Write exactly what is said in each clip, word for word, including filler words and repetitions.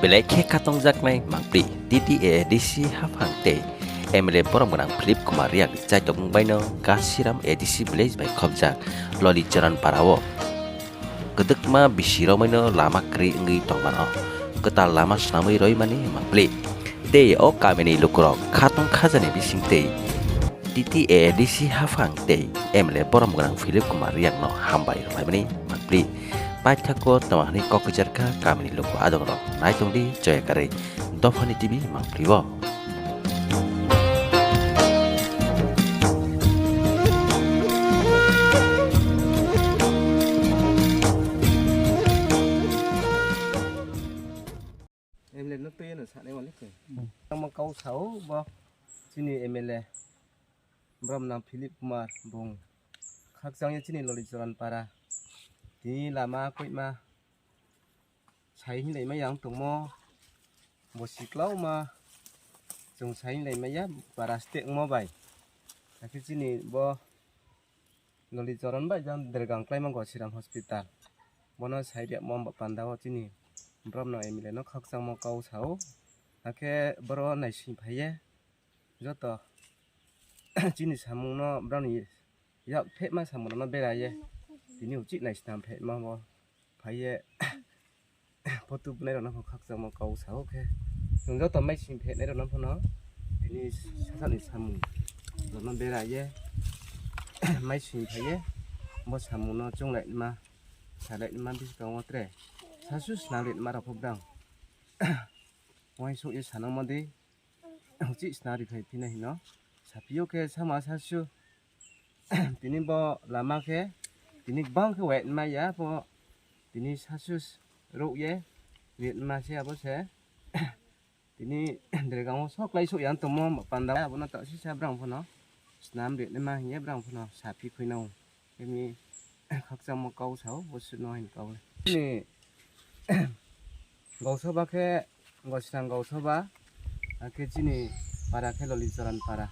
Belai khe khatungjaknai mangpli, T T A A D C haphang tei M L A borom gwnang Philip Kumar Riak chaitokmung baino Gasiram A D C village bai khopjak Loli Charan para o kwdwkma bisi romwino lama kwrwi wngwi tongmano kwtal lama swnamwi roimani mangpli. Tei o kamini lukurok khatung khajani bising tei T T A A D C haphang tei M L A borom gwnang Philip Kumar Riakno hambai rwlaimani mangpli. Paithakgo tamo hwnwi kok kwijarkha kamini luku adongrok. Naitongdi Joya Karwi Dophani T V mangpli o. M L A no twi no sanai wale khe. Tamo kau sao bo chini M L A. Borom nang Philip Kumar bung khakchangya chini Loli Charan para. Tini lama koima sai hinlai ma yang tongmo bo siklao ma chwng sai hinlai ma ya para stek mo bai. Hakhe chini bo Loli Charan bai jang dergang klai ma Gosiram hospital. Bono sai riak mo panda o chini borom no M L A no khakchangmo kau sao. Hakhe boro naising phaiye. Joto chini samungno brani yak phema samungno beraye. Tini uchi nai snam phema bo phaiye. Photo bunai rokno khakchangmo kau sao khe. Chwng joto mai sing phenai rokno phano tini sasani samung rokno beraye. Mai sing phaiye. Bo samungno chunglai ma salai ma biskango tre. Sasu snam ri ma rok phobdang. Waisuk ye sanang madi. Uchi sna ri phai phina hino. Sapio khe sama sasu. Tini bo lama khe. Tini bang khe wet ma ya bo. Tini sasu ruk ye. Rit ma se abo se. Tini dergang o sok lai sok yang tomo panda. Abono ta sisa brang phano. Snam ri ma hiye brang phano. Sapi khuina. Emi khakchangmo kau sao, bo sino hin kau. Chini gausoba khe, Gosirang gausoba, hakhe chini para khe Loli Charan para.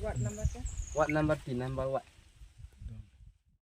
Ward number khe? Ward number tin number ward.